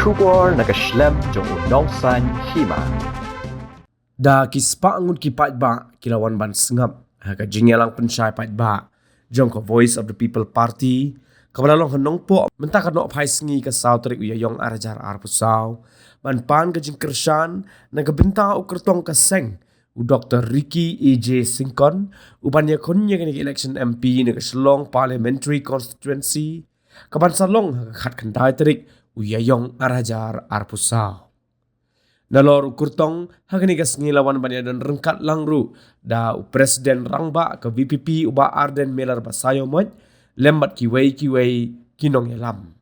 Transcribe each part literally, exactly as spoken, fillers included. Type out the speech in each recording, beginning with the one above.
Khubor na ka shlem jong u Nongsaiñ Hima. Da ki spah ngut ki paidbah ki la wan ban sngap ha ka jingïalang pynshai paidbah jong ka Voice of the People Party, kaba la long ha Nongpoh mynta ka nohphai sngi ka saw tarik u Ïaïong ar hajar arphew saw, ban pan ka jingkyrshan na ka bynta u kyrtong ka seng, u Doktor Ricky A J Syngkon, u ban ïakhun ïa kane ka election M P na ka Shillong Parliamentary Constituency, ka ban sa long ha ka khatkhyndai tarik u Ïaïong ar hajar arphew saw. Nalor u kyrtong, ha kane ka sngi la wan ban ïadon ryngkat lang ruh da u President Rangbah ka V P P u Bah Ardent Miller Basaiawmoit, lem bad kiwei kiwei ki nongïalam.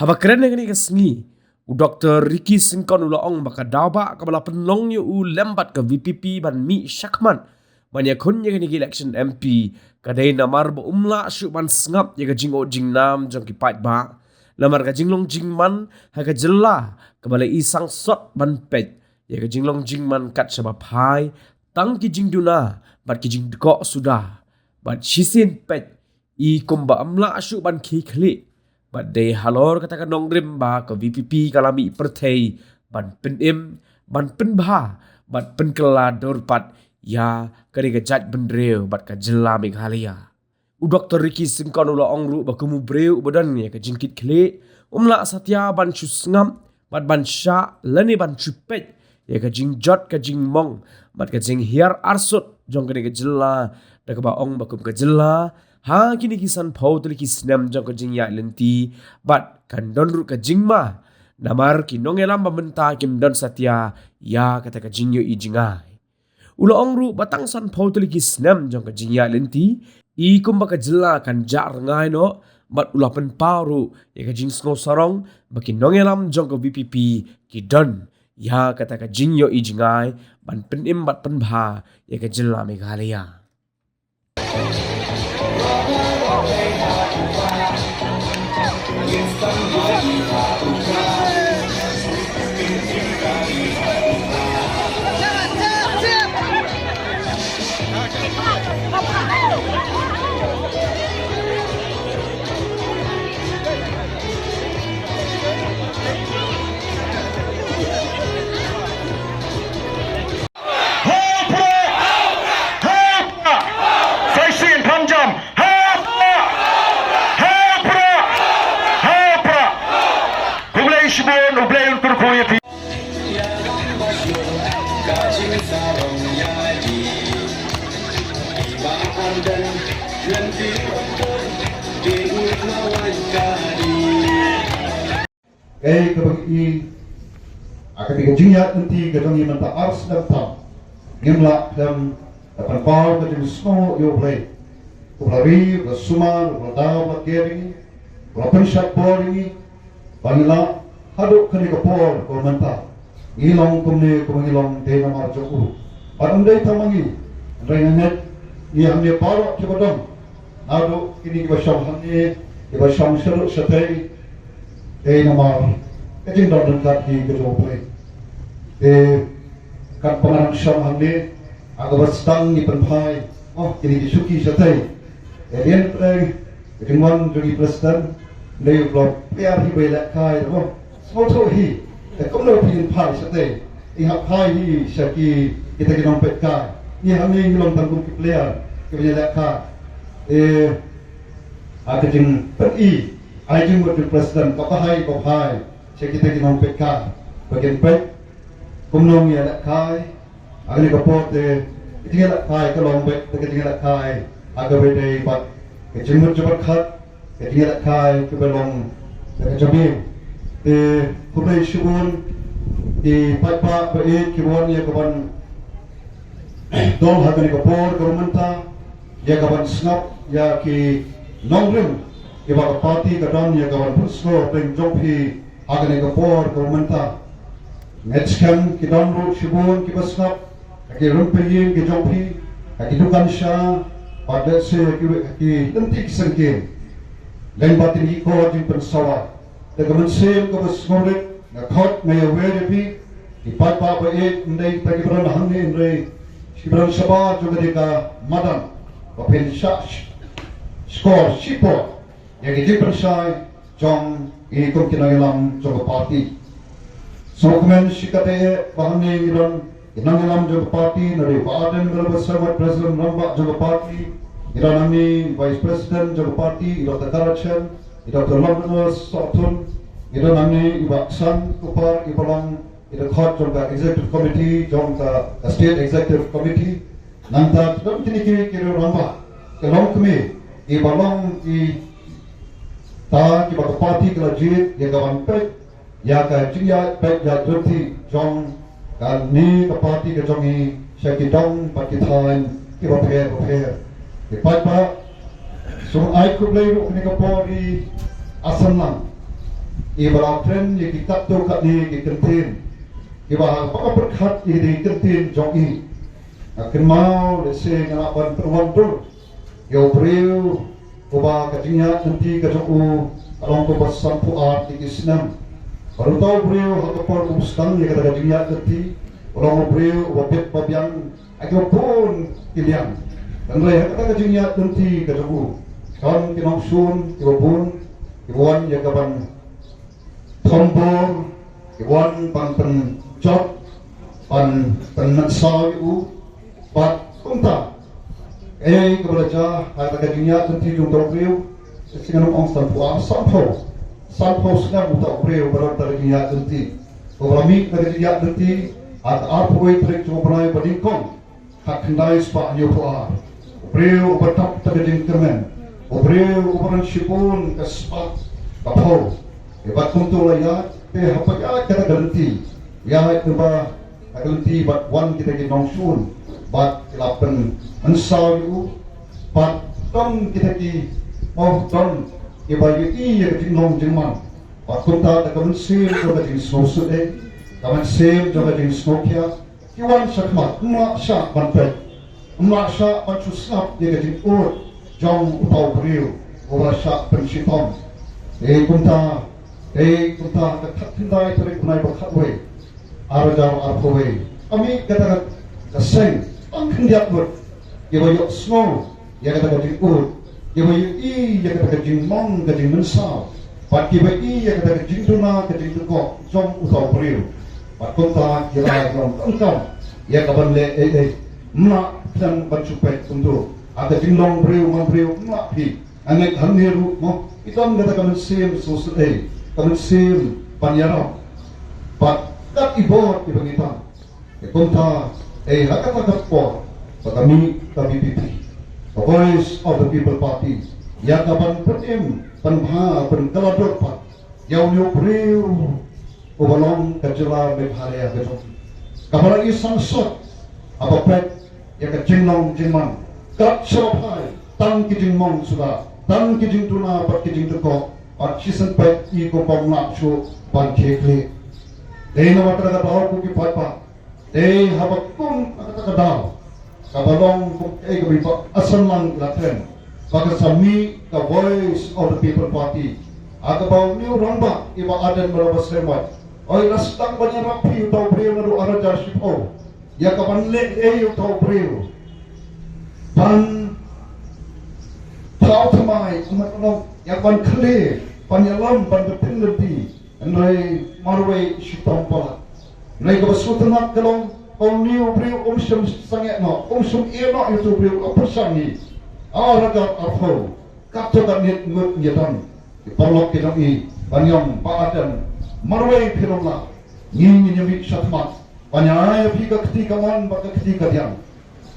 Haba kren ha kane ka sngi, u Doktor Ricky Syngkon u la ong ba ka daw ba kaba la pynlong ïa u lem bad ka V P P ban mih shakhmat ban ïakhun ïa kane ka election M P, ka dei namar ba um lah shuh ban sngap ïa ka jingud jingnam jong ki paidbah. Namar ka jinglong jingman ha ka jylla kaba la i sangsot ban peit ïa ka jinglong jingman kat shaba phai, tang ki jingduna bad ki jingdkoh suda. Bad shisien peit i kumba um lah shuh ban khie khlieh. Bad dei halor kata ka nongrim ba ka V P P ka la mih pyrthei ban pynim, ban pynbha, ban pynkylla dur pat ïa kane ka jaitbynriew bad ka jylla Meghalaya. U Doktor Ricky Syngkon u la ong ruh ba kum u briew uba don ïa ka jingkitkhlieh, um lah satia ban shu sngap bad ban shah lane ban shu peit ïa ka jingjot ka jingmong bad ka jinghiar arsut jong kane ka jylla, da kaba ong ba kum ka jylla ha kine ki sanphew tylli ki snem jong ka jingïaid lynti bad kan don ruh ka jingma namar ki nongïalam ba mynta kim don satia ïa kata ka jingïohi jingai. U la ong ruh ba tang sanphew tylli ki snem jong ka jingïaid lynti, i kumba ka jylla kan jah rngai noh, bad u la pynpaw ruh ïa ka jingsngewsarong ba ki nongïalam jong ka V P P ki don ïa kata ka jingïohi jingai ban pynim bad pynbha ïa ka jylla Meghalaya. Hau prah! Hau prah! Sa shisien kham jam! Hau prah! Hau prah! Hau prah! Khublei shibun, U Blei un kyrkhu ïa phi. Kaei kaba ngi i ha kane ka jingïaid lynti ka jong ngi mynta ar snem tam, ngim lah khlem da pynpaw ka jingsngew ïa U Blei. Uba la ri, uba la sumar, uba la daw, uba la ker ïa ngi, uba la pynshait bor ïa ngi, ba ngi lah haduh kane ka por kaba mynta ngi long kumne kumba ngi long dei namar jong u. Bad ym dei tang ma ngi, hynrei nga ngeit ngi hangne baroh kiba don, naduh kine kiba shong hangne, kiba shong shaduh shatei, dei namar ka jingdon ryngkat hi ka jong U Blei. Te katba nga dang shong hangne, ha kaba sdang ngi pynphai, oh, kine ki shuki shatei. Te dei pyrthei ka jingwan jong i President, dei u block player hi ba ïalehkai, oh. Sngewthuh hi, te kumno phi ngin phai shatei. I hap phai hi sha ki, kita ki nongpeitkai. Ngi hangne ngi long tang kum ki player kiba ïalehkai. Te ha ka jingpyni, ai jingmut jong President, ka phai, ka phai sha kita ki nongpeitkai ba kin peit kumno ngi ïalehkai. Ha kane ka por te ka jingïalehkai ka long beit ka jingïalehkai ha kaba dei bad ka jingmut jingpyrkhat, ka jingïalehkai kaba long da ka jabieng. Te khublei shibun ki paidbah ba ïeit kiba wan ïa ka ban don ha kane ka por kaba mynta, ïa ka ban sngap ïa ki nongrim kiba ka party ka don ïa ka ban pynsngew hapdeng jong phi ha kane ka por kaba mynta. Ngeit skhem ki don ruh shibun kiba sngap ha ki rympei ïing ki jong phi, ha ki dukan sha, bad lehse ha ki, ha ki lynti ki syngkien. Lem bad kine ki kor jingpynsawa. Da ka mynsiem kaba sngewrit nga khot nga ïawer ïa phi ki paidbah ba ïeit, ym dei tang kiba don hangne hynrei kiba don shabar jong kane ka madan, ba phin shah sh-, shkor shipor ïa ki jingpynshai jong Ki kum ki nongïalam jong ka party. Sngewkmen shikatdei ba hangne ngi don ki nongïalam jong ka party, na ri ba Ardent Miller Basaiawmoit, President Rangbah jong ka party, ngi don hangne Vice President jong ka party, i Doctor Karachen, i Doctor London Sohtun, ngi don hangne i Bah San Kupar, i ba long i dkhot jong ka Executive Committee, jong ka, ka State Executive Committee. Nangta don kine ki, ki rangbah, ki longkmie, i ba long i ta ki ba ka party ka la jied ïa ka ban peit ïa ka jingïaid peit ïaid lynti jong kane ka party ka jong i sha ki dong bad ki thaiñ ki bapher bapher. Ki paidbah, sngewbha ai khublei ruh kane ka por i Asan lang, i ba la kren ïa ki katto katne ki kyntien ki ba ha ka pyrkhat ïa ki kyntien jong i. Nga kynmaw lehse nga lah ban pynwan dur ïa u briew uba ka jingïaid lynti ka jong u ka long kumba sanphew ar tylli ki snem. Bad uta u briew ha ka por ba u sdang ïa kata ka jingïaid lynti u long u briew uba bit ba biang ha kiba bun ki liang. Hynrei ha kata ka jingïaid lynti ka jong u, don ki nongshun kiba bun kiba wan ïa ka ban thombor, ki wan ban pynjot, ban pynmynsaw ïa u. Bad kumta, eh, kaba la jia ha kata ka jingïaid lynti jong uta u briew, shisha ngan ong sanphew ar, sanphew, sanphew snem uta u briew ba don ha kata ka jingïaid lynti. Kaba la mih na ka jingïaid lynti ha ka arphew wei tarik jong u bnai ba nyngkong, khatkhyndai spah hynñiewphew ar. U briew uba dap da ka jingkyrmen, u briew uba don shibun ka spah ka phew. Te bad kumta la ïaid, te haba ïaid kata ka lynti, ïaid kaba ka lynti bad wan kita ki nongshun bad ki la pynmynsaw ïa u. Bad don kita ki, oh, don kiba ïohi ïa ka jinglong jingman. Bad kumta da ka mynsiem jong ka jingsngewsut, eh, ka mynsiem jong ka jingsngewkhia, ki wan shakhmat, ym lah shah ban peit, ym lah shah ban shu sngap ïa ka jingud jong uta u briew uba la shah pynshitom. Te kumta, te kumta ka khatkhyndai tarik bnai ba khatwei, ar hajar arphew wei, ka mih kata ka, ka seng tang khyndiat ngut kiba ïohsngew ïa kata ka jingud, kiba ïohi ïa kata ka jingmong ka jingmynsaw, bad kiba ïohi ïa kata ka jingduna ka jingdukok jong uta u briew. Bad kumta ki la ïalam donkam ïa ka ban leh ei ei. Ym lah pynban ban shu peit kumto ha ka jinglong briew man briew, ym lah phi. Nga ngeit hangne ruh mo, i don kata ka mynsiem sngewsut ei, ka mynsiem ban ïarap. Bad kat i bor iba ngi don, te kumta, eh, ha kata ka por ba ka mih ka V P P, ka Voice of the People Party, ïa ka ban pynim pynbha pynkylla dur pat ïa une u briew uba long ka jylla Meghalaya ka jong ngi. Kaba la i sangsot haba peit ïa ka jinglong jingman, kat shaba phai tang ki jingmong suda, tang ki jingduna bad ki jingdukok, bad shisien peit i kum bym lah shuh ban khie khlieh. Dei namar kata ka daw ko ki paidbah, dei haba kum ha kata ka daw, kaba long kum kaei kaba i Bah Asan Lang i la kren, ba ka sa mih ka Voice of the People Party, ha kaba une u rangbah i Bah Ardent Miller Basaiawmoit, oi, la sdang ban ïarap ïa uta u briew naduh ar hajar shiphew, ïa ka ban leh ei ïa uta u briew, ban thaw thymmai, ym ban ong, ïa ka ban khlieh, ban ïalam, ban btin lynti. Hynrei marwei shitom palat. Hynrei kaba sngewtynnat ka long, une u briew um shym sangeh noh, um shym ïeh noh ïa utu u briew uba pyrshang ïa ngi. Ar hajar arphew, katto katne ngut ngi don, ki paralok ki jong i, ban ong, Bah Ardent, marwei phi long lah, ngi ngin ïa mih shakhmat ban ïa ai ïa phi ka kti kamon bad ka kti kadiang.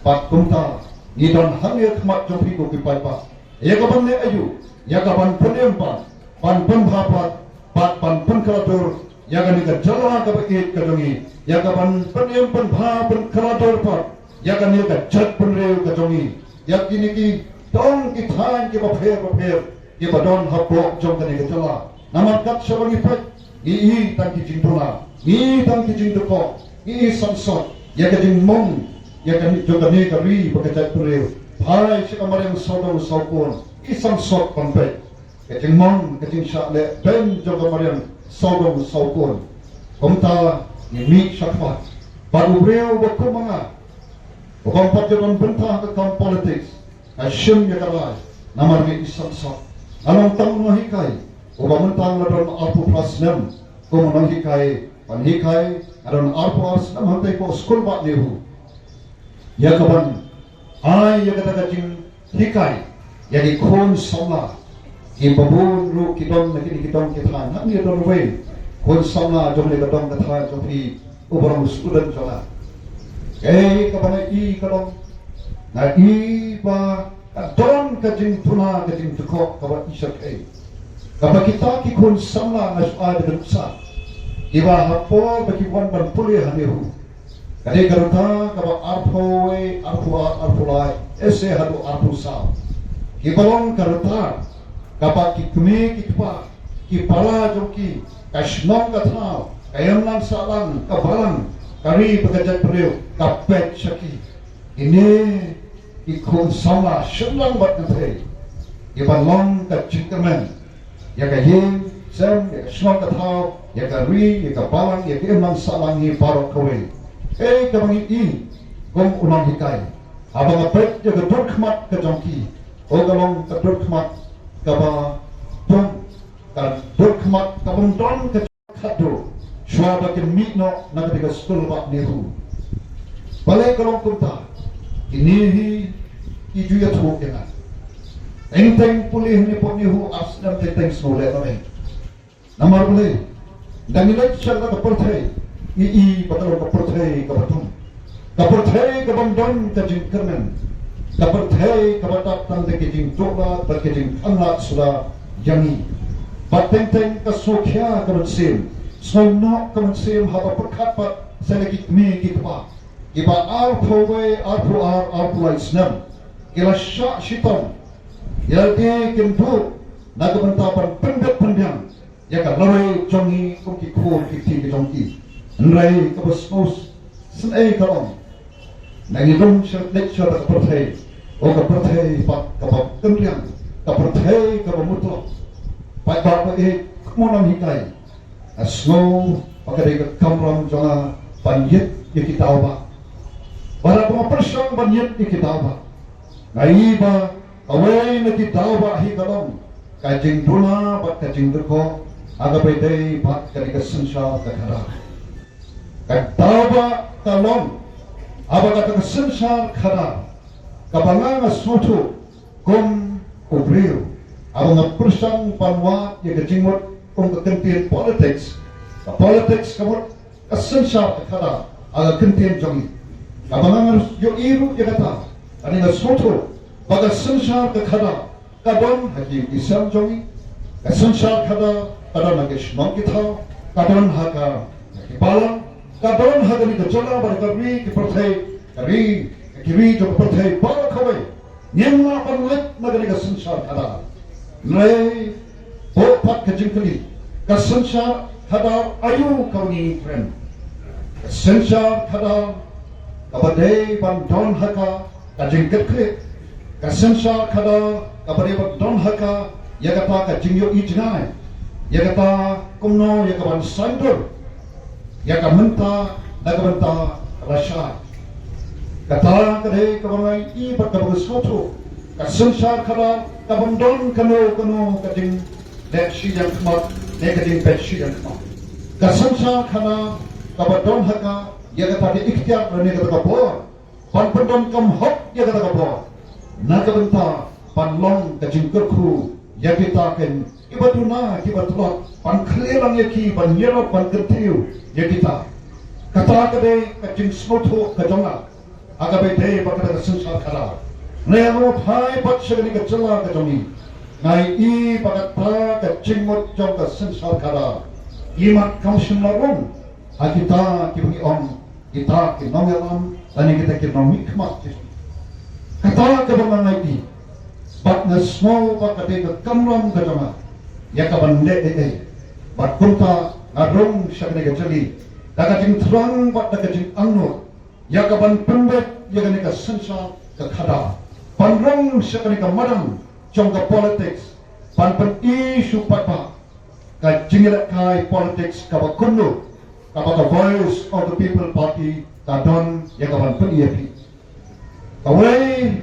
Bad kumta ngi don hangne ha khmat jong phi ko ki paidbah, ïa ka ban leh aïu? Ïa ka ban pynim pat, ban pynbha pat, bad ban pynkylla dur ïa kane ka jylla kaba ïeit ka jong ngi, ïa ka ban pynim pynbha pynkylla dur pat ïa kane ka jaitbynriew ka jong ngi, ïa kine ki dong ki thaiñ kiba pher bapher kiba don hapoh jong kane ka jylla. Namar kat shaba ngi peit, ngi i tang ki jingduna, ngi i tang ki jingdukok, ngi i sangsot ïa ka jingmong ïa kane, jong kane ka ri bad ka jaitbynriew. Phai sha ka mariang sawdong sawkun, i sangsot ban peit ka jingmong ka jingshah lehbeiñ jong ka mariang sawdong sawkun. Kumta ngi mih shakhmat. Bad u briew uba kum ma nga, uba ym pat ju don bynta ha ka kam politics, nga shim ïa ka rai, namar ngi i sangsot. Nga long tang u nonghikai, Uba mynta nga la don arphew phra snem kum u nonghikai ban hikai, nga don arphew ar snem hangtei hapoh skul bah NEHU. Ïa kaban ai ïa kata ka jinghikai ïa ki khun samla kiba bun ruh ki don na kine ki dong ki thaiñ. Hangne don uwei khun samla jong kane ka dong ka thaiñ jong phi uba long student jong nga. Kaei kaba nga i ka long, nga i ba ka don ka jingduna ka jingdkhot kaba i shyrkhei, kaba kita ki khun samla nga shu ai da ka nuksa, kiba ha por ba ki wan ban pule ha NEHU, ka dei ka rta kaba arphew wei, arphew ar, arphew lai, ese haduh arphew saw, kiba long ka rta kaba ki kmie ki kpa, ki para jong ki, ka shnong ka thaw, ka imlang sahlang, ka balang, ka ri bad ka jaitbynriew ka peit sha ki. Kine ki khun samla shynrang bad kynthei kiba long ka jingkyrmen ïa ka ïing sem, ïa ka shnong ka thaw, ïa ka ri, ïa ka balang, ïa ka imlang sahlang hi baroh kawei. Kaei kaba ngi i kum u nonghikai, haba nga peit ïa ka dur khmat ka jong ki, o ka long ka dur khmat kaba bun, ka dur khmat ka bym don ka khatduh shuwa ba kin mih noh na kata ka skul bah NEHU. Balei ka long kumta? Kine hi ki ju ïathuh ïa nga. Teng teng pule hangne hapoh NEHU ar snem teng teng sngewleh noh. Namar balei? Ynda ngi leit sha ka pyrthei, ngi i ba ka long ka pyrthei kaba dum, ka pyrthei ka bym don ka jingkyrmen, ka pyrthei kaba dap tang da ka jingduh lad bad ka jingkhang lad suda ïa ngi. Bad teng teng ka sngewkhia ka mynsiem, sngew noh ka mynsiem haba pyrkhat pat sa ïa ki kmie ki kpa kiba arphew wei, arphew ar, arphew lai snem ki la shah shitom ïa lade kin duh na ka bynta ban pynbit pynbiang ïa ka lawei jong ngi kum ki khun ki kti ki jong ki. Hynrei kaba sngewsynei ka long, ynda ngi rung sha, leit sha ka pyrthei, o ka pyrthei pat kaba kynriang, ka pyrthei kaba mutlop. Paidbah ba ïeit, kum u nonghikai, nga sngew ba ka dei ka kamram jong nga ban ïit ïa ki daw bah. Bad haba nga pyrshang ban ïit ïa ki daw bah, nga i ba kawei na ki daw bah hi ka long ka jingduna bad ka jingdkhot ha kaba ïadei bad kane ka synshar ka khadar. Ka daw bah ka long haba kata ka synshar khadar, kaba nga, nga sngewthuh kum u briew, haba nga pyrshang ban wad ïa ka jingmut kum ka kyntien politics, ka politics ka mut ka synshar ka khadar ha ka kyntien jong ngi. Kaba nga, nga ïohi ruh ïa kata, hynrei nga sngewthuh ba ka synshar ka khadar ka don ha ki ïing ki sem jong ngi. Ka synshar khadar ka don ha ki shnong ki thaw, ka don ha ka, ha ki balang, ka don ha kane ka jylla bad ka ri, ki pyrthei, ka ri, ki ri jong ka pyrthei baroh kawei. Ngim lah ban leit na kane ka synshar khadar. Hynrei buh pat ka jingkylli, ka synshar khadar aïu kaba ngi kren? Ka synshar khadar kaba dei ban don ha ka ka jingkitkhlieh, ka synshar khadar kaba dei ban don ha ka ïa kata ka jingïohi jngai, ïa kata kumno ïa ka ban saiñdur ïa ka mynta na ka bynta lashai. Kata ka dei kaba nga i bad kaba nga sngewthuh. Ka synshar khadar ka bym don kano kano ka jingleh shi jingkhmat ne ka jingpeit shi jingkhmat. Ka synshar khadar kaba don ha ka ïa kata ka iktiar ne kata ka bor ban pyndonkam hok ïa kata ka bor na ka bynta ban long ka jingkyrkhu ïa kita kiba duna kiba tlot, ban khlieh lang ïa ki, ban ïarap ban kyntiew ïa kita. Kata ka dei ka jingsngewthuh ka jong nga ha kaba ïadei bad kata ka synshar khadar. Hynrei haba nga phai pat sha kane ka jylla ka jong ngi, nga i ba kata ka jingmut jong ka synshar khadar, imat kam shym la rung ha kita kiba ngi ong kita ki nongïalam lane kita ki nongmihkhmat. Kata kaba nga i bad nga sngew ba ka dei ka kamram ka jong nga ïa ka ban leh ei ei. Bad kumta nga rung sha kane ka jylli da ka jingthrang bad da ka jingangnud ïa ka ban pynbeit ïa kane ka synshar ka khadar, ban rung sha kane ka madan jong ka politics, ban pyni sha u paidbah ka jingïalehkai politics kaba kumno, kaba ka Voice of the People Party ka don ïa ka ban pyni ïa phi. Kawei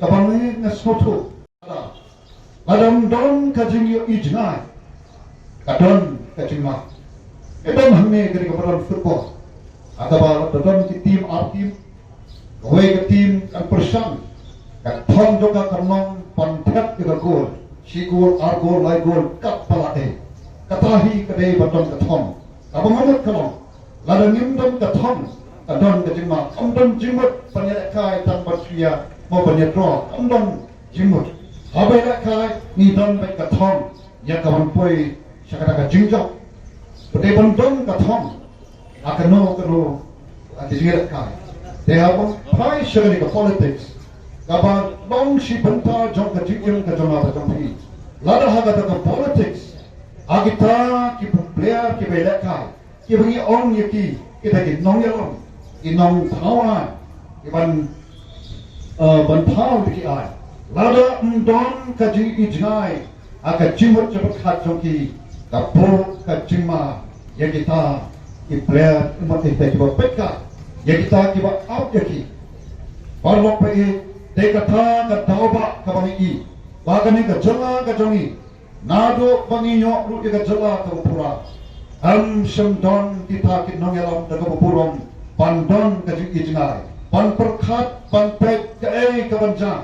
kaba ngi, nga sngewthuh, lada ym don ka jingïohi jngai, ka don ka jingma. Ka don hangne ka dei ka madan football. Ha kaba la don ki team ar team. Kawei ka team kan pyrshang ka thong jong ka kan long ban thep ïa ka goal. Shi goal, ar goal, lai goal, kat ba la dei. Kata hi ka dei ba don ka thong. Kaba nga mut ka long, lada ngim don ka thong, ka don ka jingma. Kam don jingmut ban ïalehkai tang ban shlia, mo ban ïa draw. Kam don jingmut. Haba ïalehkai ngi don beit ka thong ïa ka ban poi sha kata ka jingjop. Ba dei ban don ka thong ha kano kano ka jingïalehkai. Te haba phai sha kane ka politics, kaba long shi bynta jong ka jingim ka jong nga bad jong phi. Lada ha kata ka politics, ha kita ki player kiba ïalehkai, kiba ngi ong ïa ki, kita ki nongïalam, ki nongthaw aiñ, ki ban, eh, ban thaw ïa ki aiñ. Lada ym don ka jingïohi jngai ha ka jingmut jingpyrkhat jong ki, ka buh ka jingma ïa kita ki player, ym ïa kita kiba peit ka, ïa kita kiba ap ïa ki. Paralok ba ïeit, dei kata ka daw ba kaba ngi i ba kane ka jylla ka jong ngi, naduh ba ngi ïoh ruh ïa ka jylla kaba pura, ym shym don kita ki nongïalam da kaba burom ban don ka jingïohi jngai, ban pyrkhat, ban peit kaei kaban jia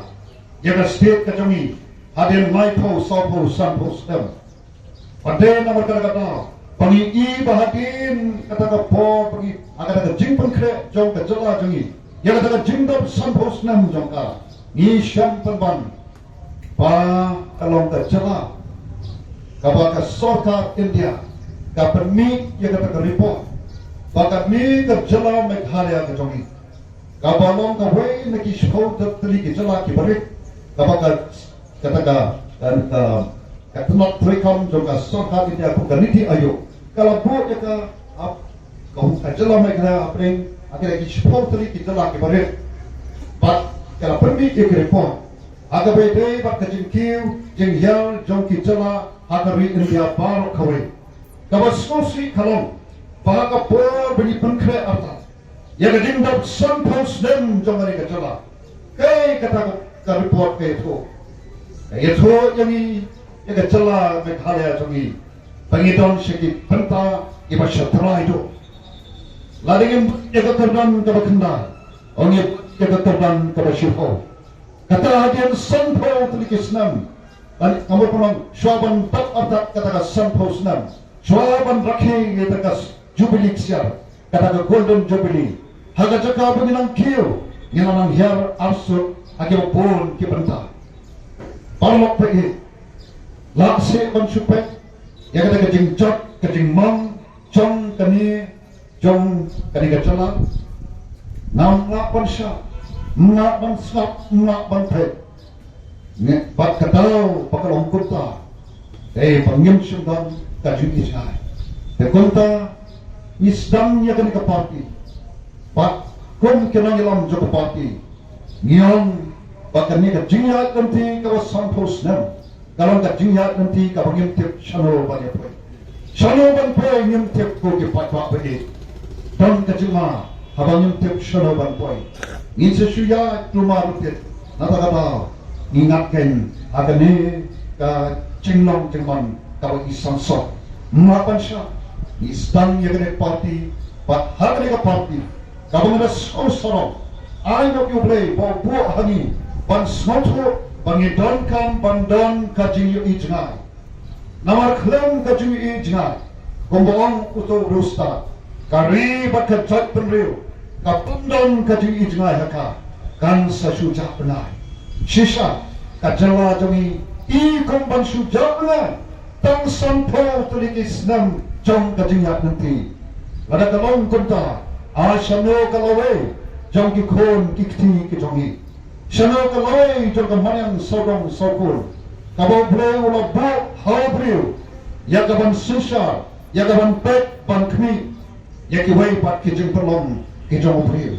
ïa ka state ka jong ngi hadien laiphew, sawphew, sanphew snem. Ba dei namar kata ka daw ba ngi i ba hadien kata ka por ba ngi, ha kata ka jingpynkhreh jong ka jylla jong ngi ïa kata ka jingdap sanphew snem jong ka, ngi shem pynban ba ka long ka jylla kaba ka sorkar India ka pynmih ïa kata ka report ba kane ka jylla Meghalaya ka jong ngi, kaba long kawei na ki shiphew tylli ki jylla kiba rit, kaba ka, kata ka, ka, ka, ka tnat treikam jong ka sorkar India, ka NITI Aayog, ka la buh ïa ka, ap, ka, ka jylla Meghalaya hapdeng ha kita ki shiphew tylli ki jylla kiba rit. Bad ka la pynmih ïa ki report ha kaba ïadei bad ka jingkiew jinghiar jong ki jylla ha ka ri India baroh kawei. Kaba sngewsih ka long ba ha ka por ba ngi pynkhreh artat ïa ka jingdap sanphew snem jong kane ka jylla, kaei kata ka, ka report ka ïathuh? Ka ïathuh ïa ngi, ïa ka jylla Meghalaya jong ngi, ba ngi don sha ki bynta kiba sha trai duh. Lada ngim ïa ka kyrdan kaba khyndai, ngim ïa ka kyrdan kaba shiphew. Kata hadien sanphew tylli ki snem. Lane nga mut ban ong, shuwa ban dap artat kata ka sanphew snem, shuwa ban rakhe ïa kata ka s-, jubili ksiar, kata ka golden jubili, ha ka jaka ba ngi nang kiew, ngi la nang hiar arsut ha kiba bun ki bynta. Paralok ba ïeit, lah seh ban shu peit ïa kata ka jingjot, ka jingmong jong kane, jong kane ka jylla? Ngam lah ban shah, ngam lah ban sngap, ngam lah ban peit. Ngi, bad ka daw ba ka long kumta, dei ba ngim shym don ka jingïohi jngai. Te kumta ngi sdang ïa kane ka party, bad kum ki nongïalam jong ka party, ngi ong ba kane ka jingïaid lynti kaba sanphew snem ka long ka jingïaid lynti kaba ngim tip shano ban ïa poi. Shano ban poi ngim tip, ko ki paidbah ba ïeit. Don ka jingma haba ngim tip shano ban poi. Ngin sa shu ïaid kulmar ruh tit. Nangta ka daw ngi ngat keiñ ha kane ka jinglong jingman kaba i sangsot. Ym lah ban shah, ngi sdang ïa kane ka party, bad ha kane ka party kaba nga da sngew sarong, ai noh ïa U Blei ba u buh ha ngi ban sngewthuh ba ngi donkam ban don ka jingïohi jngai. Namar khlem ka jingïohi jngai, kumba ong uto u riewstad, ka ri bad ka jaitbynriew ka bym don ka jingïohi jngai ha ka, kan sa shu jah bnai. Shisha ka jylla jong ngi i kum ban shu jah bnai tang sanphew tylli ki snem jong ka jingïaid lynti. Lada ka long kumta, a shano ka lawei jong ki khun ki kti ki jong ngi? Shano ka lawei jong ka maniang sawdong sawkun kaba U Blei u la buh ha u briew ïa ka ban synshar, ïa ka ban peit ban khmih ïa kiwei pat ki jingpynlong ki jong u briew?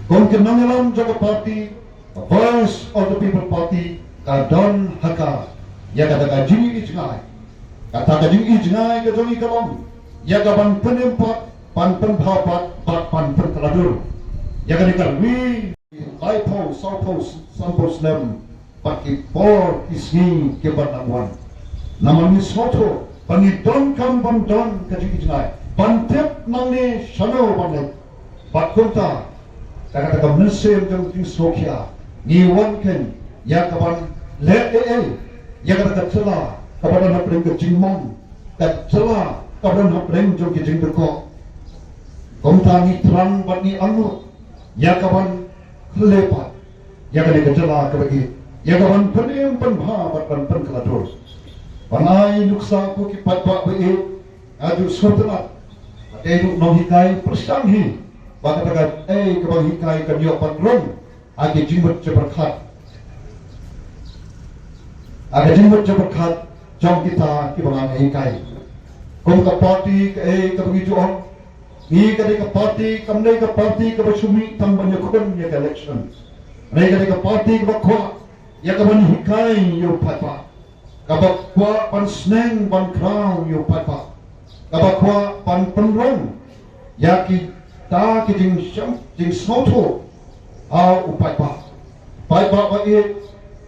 Kum ki nongïalam jong ka party, Voice of the People Party, ka don ha ka ïa kata ka jingïohi jngai. Kata ka jingïohi jngai ka jong ngi ka long ïa ka ban pynim pat, ban pynbha pat, bad ban pynkylla dur ïa kane ka ri. Laiphew, sawphew, sanphew snem bad ki por ki sngi ki ban nang wan. Namar ngi sngewthuh Ba ngi donkam ban don ka jingijngai ban tip nangne shano ban leit. Bad kumta, da kata ka mynsiem jong jingsngewkhia, ngi wan khein ïa ka ban leh ei ei ïa kata ka jylla kaba don hapdeng ka jingmong, ka jylla kaba don hapdeng jong ki jingdukok. Kumta ngi thrang bad ngi angnud ïa ka ban khleh pat ïa kane ka jylla kaba ïeit, ïa ka ban pynim pynbha bad ban pynkylla dur. Ban ai nuksa, ko ki paidbah ba ïeit, nga ju sngewtynnat ba dei ruh nonghikai pyrshang hi ba kata kaei kaba ngi hikai kan ïoh ban rung ha ki jingmut jingpyrkhat, ha ki jingmut jingpyrkhat jong kita kiba nga hikai. Kum ka party, kaei kaba ngi ju ong, ngi ka dei ka party, kam dei ka party kaba shu mih tang ban ïakhun ïa ka election. Ngi ka dei ka party kaba kwah ïa ka ban hikai ïa u paidbah, kaba kwah ban sneng ban khraw ïa u paidbah, kaba kwah ban pynrung ïa kita ki jingsngewthuh ha u paidbah. Paidbah ba ïeit,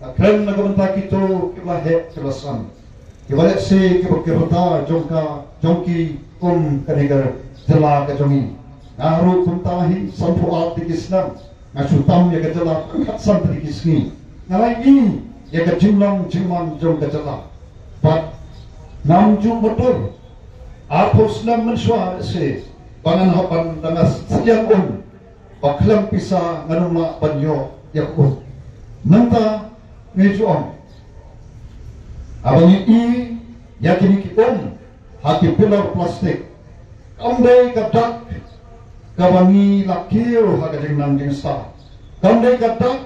nga kren na ka bynta kito kiba la heh, kiba la san, kiba lehse kiba ki rta jong ka, jong ki kum kane ka jylla ka jong ngi. Nga ruh kumta hi, sanphew ar tylli ki snem nga shu tam ïa ka jylla, tang khatsan tylli ki sngi. Nga la ïohi ïa ka jinglong jingman jong ka jylla. Bad ngam ju mutdur arphew snem mynshuwa lehse ba ngan hap ban da nga sliang um ba khlem pisa ngan ym lah ban ïoh ïa ka um. Mynta ngi ju ong, haba ngi i ïa kine ki um ha ki pillar plastik, kam dei ka dak kaba ngi la kiew ha ka jingnang jingstad, kam dei ka dak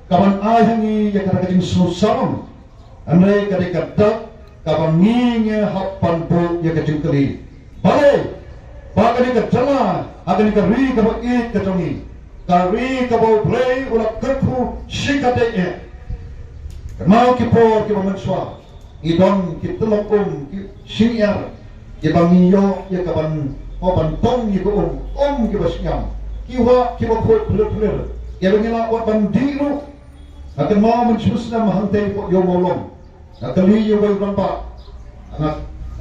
kaban ai ha ngi ïa kata ka jingsngewsarong. Hynrei ka dei ka dak kaba ngi, ngi hap ban buh ïa ka jingkylli. Balei ba kane ka jylla, ha kane ka ri kaba ïeit ka jong ngi, ka ri kaba U Blei u la kyrkhu shikatdei eh, kynmaw ki por kiba mynshuwa ngi don ki tyllong um, ki shyngiar, kiba ngi ïoh ïa ka ban, oh, ban tong ïa ka um, um kiba shngaiñ, ki wah kiba khuid phlir phlir, kiba ngi lah wat ban dih ruh. Nga kynmaw mynshwa snem hangtei hapoh Ïew Mawlong, nga kylli ïa uwei u rangbah, nga,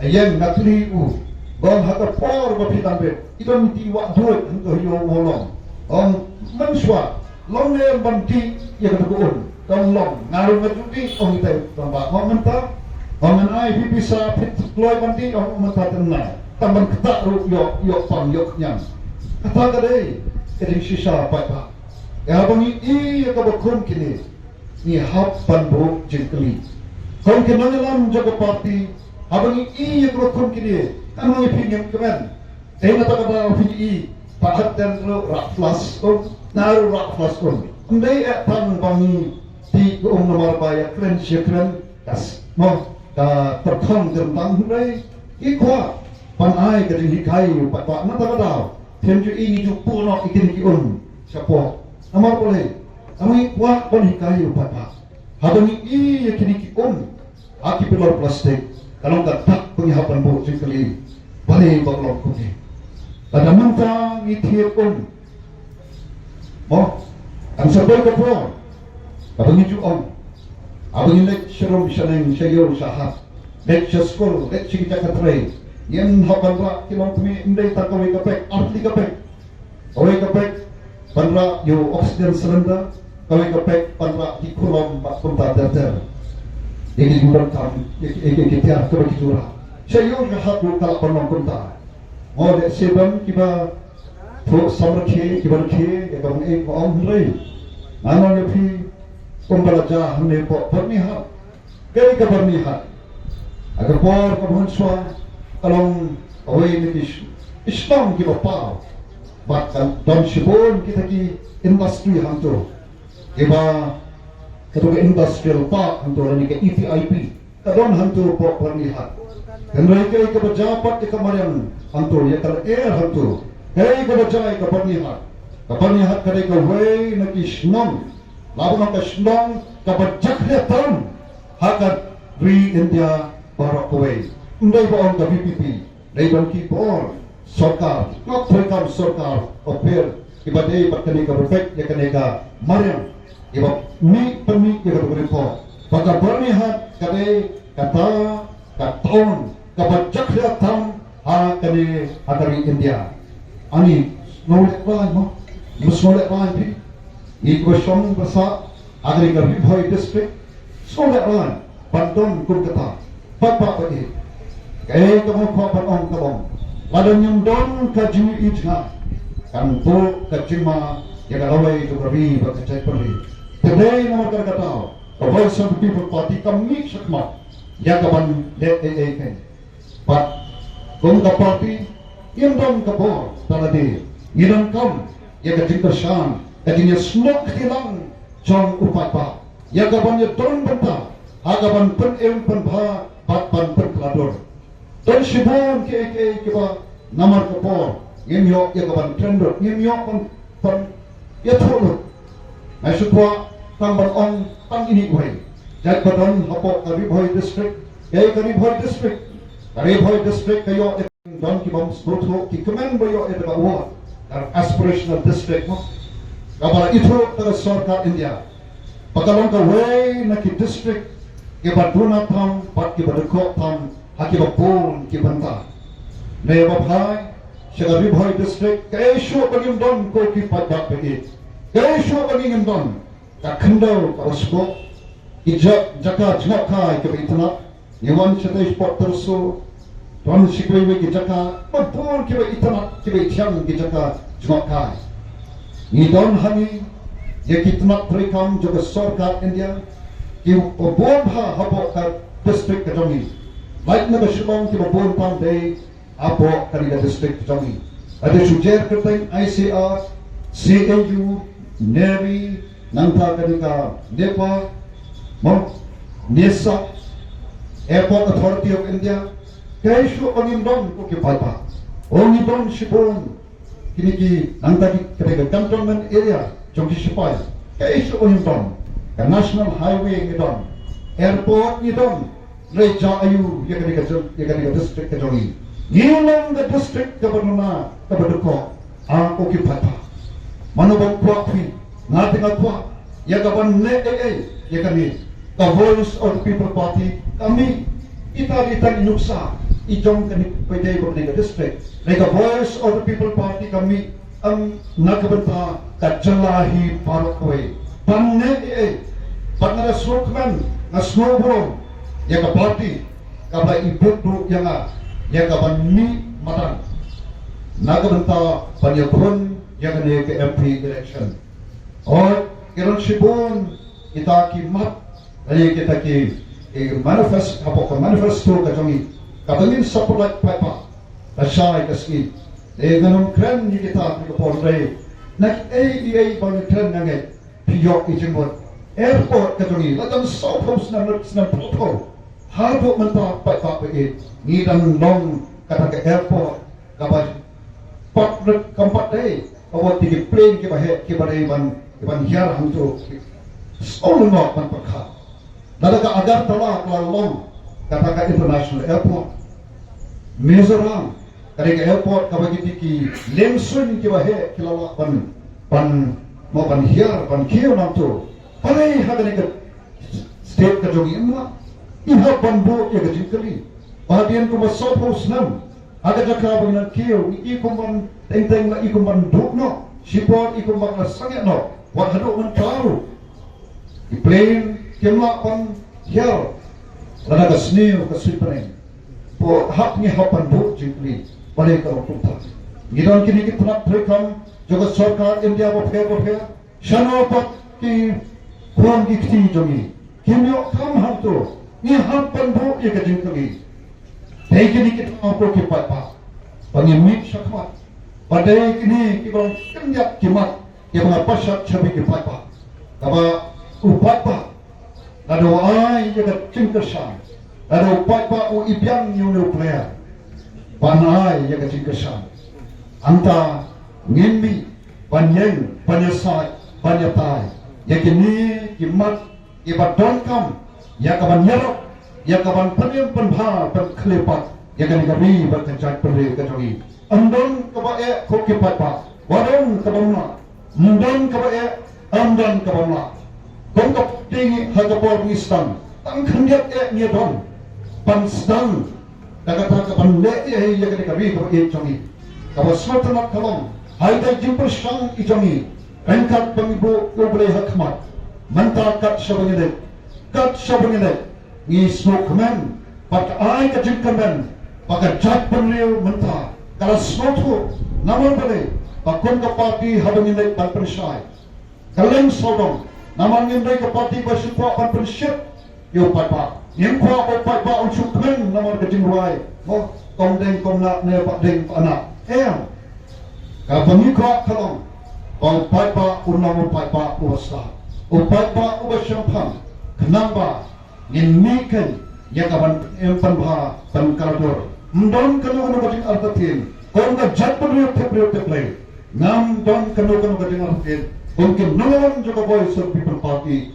ïeng nga kylli u, nga ong, ha ka por ba phi dang rit, i don ïa ki wah duid hangto ha Ïew Mawlong? Ong, mynshwa long ne em ban dih ïa kata ka um? Ong, long. Nga ruh nga ju dih, ong itai u rangbah. Ong, mynta? Ong, ngan ai phi pisa, phi kloi ban dih? Ong, mynta te nai, tang ban ktah ruh ïoh, ïoh pang ïoh khñiang. Kata ka dei ka jingshisha paidbah. Ïa, haba ngi i ïa kaba kum kine, ngi hap ban buh jingkylli. Kum ki nongïalam jong ka party, haba ngi i ïa kaba kum kine, kan ngi, phi ngim kmen. Te na kata kaba phi i, ba hat ten ruh rah flash um, na ruh rah flash um. Ym dei eh tang ba ngi dih ka um namar ba ïa kren shi kren, ka s-, mo, ka tyrkhong ka ryntang, hynrei ngi kwah ban ai ka jinghikai ïa u paidbah. Na kata ka daw phin ju i ngi ju buh noh ïa kine ki um shapoh. Namar balei? Namar ngi kwah ban hikai ïa u paidbah. Haba ngi i ïa kine ki um ha ki pillar plastik, ka long ka dak ba ngi hap ban buh jingkylli, balei ba ka long kumne. Lada mynta ngi thied um, mo, kan sa poi ka por kaba ngi ju ong, haba ngi leit sharum shaneng, sha ïew sha hat, leit sha skul, leit sha ki jaka trei, ngin hap ban rah ki longkmie, ym dei tang kawei ka bek, ar tylli ka bek. Kawei ka bek ban rah ïa u oxygen cylinder, kawei ka bek ban rah ki khulom bad kumta ter ter. Ïa ki jingdonkam, ïa ki, ïa ki, ïa ki tiar kaba ki ju rah. Sha ïew sha hat ruh ka lah ban long kumta. Mo, lehse don kiba thuh samrkhie, kiba rkhie ïa ka bangeit, nga ong, hynrei ngan ong ïa phi, kumba la jia hangne hapoh Byrnihat. Kaei ka Byrnihat? Ha ka por kaba mynshuwa ka long kawei na ki sh-, ki shnong kiba paw, bad ka don shibun kita ki industry hangto, kiba, kato ka industrial park hangto lane ka E P I P ka don hangto hapoh Byrnihat. Hynrei kaei kaba jia pat ïa ka mariang hangto, ïa ka lyer hangto? Kaei kaba jia ïa ka Byrnihat? Ka Byrnihat ka dei kawei na ki shnong, la ban ong ka shnong kaba jakhlia tam ha ka ri India baroh kawei. Ym dei ba ong ka V P P, dei ban ki bor sorkar, ki khlok treikam sorkar, o pher, kiba dei bad kane kaba peit ïa kane ka mariang, kiba mih pynmih ïa kata ka report ba ka Byrnihat ka dei kata ka town kaba jakhlia tam ha kane ha ka ri India. Ani sngewlehrain mo, sngewlehrain phi, ngi kiba shong ba sah ha kane ka Ri Bhoi District, sngewlehrain ban don kum kata. Paidbah ba ïeit, kaei kaba nga kwah ban ong ka long, lada ngim don ka jingïohi jngai, kan buh ka jingma ïa ka lawei jong ka ri bad ka jaitbynriew. Te dei namar kata ka daw ka Voice of the People Party ka mih shakhmat ïa kaban leh ei ei kein. Bad kum ka party ngim don ka bor da lade, ngi donkam ïa ka jingkyrshan, ka jingïasnoh kti lang jong u paidbah ïa kaban ïadon bynta ha kaban pynim pynbha bad ban pynkylla dur. Don shibun kiei kiei kiba namar ka bor ngim ïoh ïa kaban kren lut, ngim ïoh ban, ban ïathuh lut. Nga shu kwah tang ban ong tang ine iwei jait ba don hapoh ka Ri Bhoi District. Kaei ka Ri Bhoi District? Ka Ri Bhoi District ka ïoh ïa, don ki bym sngewthuh, ki kmen ba ïoh ïa ka award ka aspirational district mo, kaba la ithuh da ka sorkar India ba ka long kawei na ki district kiba duna tam bad kiba dkoh tam ha kiba bun ki bynta. Ne ba phai sha ka Ri Bhoi District, kaei shuh ba ngim don, ko ki paidbah ba ïeit, kaei shuh ba ngim don ka khyndew kaba sboh, ki ja-, jaka jngohkai kiba itynnat. Ngi wan shatei shapoh Tyrso, don shi kiwei kiwei ki jaka ba bun kiba itynnat, kiba ithiang ki jaka jngohkai. Ngi don hangne ïa ki tnat treikam jong ka sorkar India kiba bun bha hapoh ka district ka jong ngi. Lait na ka Shillong kiba bun tam dei hapoh kane ka district jong ngi. Lada shu jer kyrteng I C R, C A U, NERI, nangta kane ka NEPA, mo, NESA, Airport Authority of India, kaei shuh ba ngim don, ko ki paidbah? Oh, ngi don shibun. Kine ki, nangta ki, kane ka cantonment area jong ki shipai, kaei shuh ba ngim don? Ka National Highway ngi don, airport ngi don. Lei jia aiu ïa kane ka jong, ïa kane ka district ka jong ngi? Ngi long ka district kaba duna, kaba dkoh, ah, ko ki paidbah. Mano bym kwah phi, nga te nga kwah ïa kaban leh ei ei ïa kane. Ka Voice of the People Party ka mih, ita ita i nuksa i jong kane, peit ei, ba kane ka district. Lei ka Voice of the People Party ka mih, em, na ka bynta ka jylla hi baroh kawei. Ban leh ei ei, bad nga da sngewkmen, nga sngewburom ïa ka party kaba la ibit ruh ïa nga ïa kaban mih madan na ka bynta ban ïakhun ïa kane ka M P election. Hooid, ki don shibun kita ki mat, lane kita ki, ki manifest-, hapoh ka manifesto ka jong ngi kaba ngin sa pynlait paidbah lashai ka sngi. Te ngan ym kren ïa kita ha kane ka por, hynrei na kiei kiei ba ngi kren, nga ngeit phi ïoh i jingmut. Airport ka jong ngi la don sawphew snem, snem phew phew. Haduh mynta, paidbah ba ïeit, ngi dang long kata ka airport kaba pat rit, kam pat dei ka wat ki plane kiba heh, kiba dei ban, kiban hiar hangto. Sngewlyngngoh ban pyrkhat. Lada ka Agartala ka la long kata ka international airport, Mizoram, kane ka airport kaba kine ki liengsuiñ kiba heh ki la lah ban, ban, mo, ban hiar, ban kiew nangto. Balei ha kane ka state ka jong ngi ym lah? I hap ban buh ïa ka jingkylli. Ba hadien kumba sawphew snem, ha ka jaka ba ngi nang kiew, ngi i kumban teng teng, la i kumban duh noh, shipor i kumban la sangeh noh, wat haduh mynta ruh ki plane kim lah ban hiar lada ka sniew ka suidbneng. Pynhap, ngi hap ban buh jingkylli, balei ka long kumta? Ngi don kine ki tnat treikam jong ka sorkar India bapher bapher, shano pat ki khun ki kti jong ngi? Kim ïoh kam hangto. Ngi hap ban buh ïa ka jingkylli. Dei kine ki tnat, ko ki paidbah, ba ngi mih shakhmat, ba dei kine kiba long khyndiat ki mat kiba nga pashat shaphang ki paidbah. Kaba u paidbah lada u ai ïa ka jingkyrshan, lada u paidbah u i biang ïa une u player ban ai ïa ka jingkyrshan, hangta ngin mih ban ïeng, ban ïasaid, ban ïatai ïa kine ki mat kiba donkam ïa kaban ïarap, ïa kaban pynim pynbha, ban khleh pat ïa kane ka ri bad ka jaitbynriew ka jong ngi. Ym don kaba eh, ko ki paidbah, wat don kaba ym lah. Ym don kaba eh, ym don kaba ym lah. Kum ka party, ha ka por ngi sdang, tang khyndiat eh ngi don ban sdang Ka kata ka ban leh ïa hi ïa kane ka ri kaba ïeit jong ngi. Kaba sngewtynnat ka long, ha ita i jingpyrshang i jong ngi, ryngkat ba ngi buh ïa U Blei ha khmat, mynta kat shaba ngi leit, kat shaba ngi leit, ngi sngewkmen bad ka ai ka jingkmen ba ka jaitbynriew mynta ka la sngewthuh namar balei ba kum ka party haba ngi leit ban pynshai, ka leng sawdong, namar ngim dei ka party ba shu kwah ban pynshit ïa u paidbah. Ngim kwah ba u paidbah un shu kmen namar ka jingrwai, mo, kong deng kong nah ne pahdeng pahnah. Em. Kaba ngi kwah ka long ba u paidbah un long u paidbah uba stad, u paidbah uba shemphang, khnang ba ngin mih keiñ ïa ka ban im pynbha pynkylla dur. Ym don kano kano ka jingartatien, kum ka jaitbynriew tip briew tip Blei, ngam don kano kano ka jingartatien. Kum ki nongïalam jong ka Voice of People Party,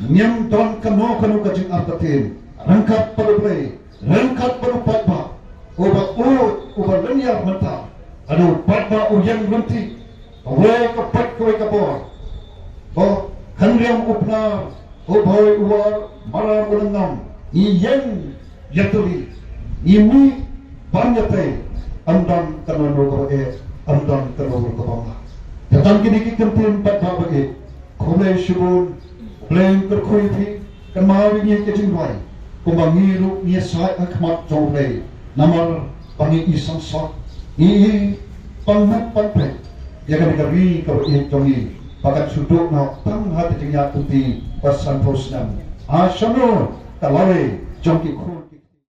ngim don kano kano ka jingartatien ryngkat bad U Blei, ryngkat bad u paidbah, uba u, uba lynñiar mynta, haduh u paidbah u ïeng lynti, kawei ka peit kawei ka bor. Ba khynriam u Pnar, u Bhoi u War, Maram u Lyngngam, ngi ïeng ïatylli, ngi mih ban ïatei, ym don kano kano kaba eh, ym don kano kano kaba ma. Te tang kine ki kyntien paidbah ba ïeit, khublei shibun, U Blei un kyrkhu ïa phi, kynmaw ïa ngi ka jingduwai, kumba ngi ruh ngi ïasaid ha khmat jong U Blei, namar ba ngi i sangsot, ngi i pang mut pang peit ïa kane ka ri kaba ïeit jong ngi, ba kan shu duh noh tang ha ka jingïaid lynti ba sanphew snem. Ha shano ka lawei jong ki khun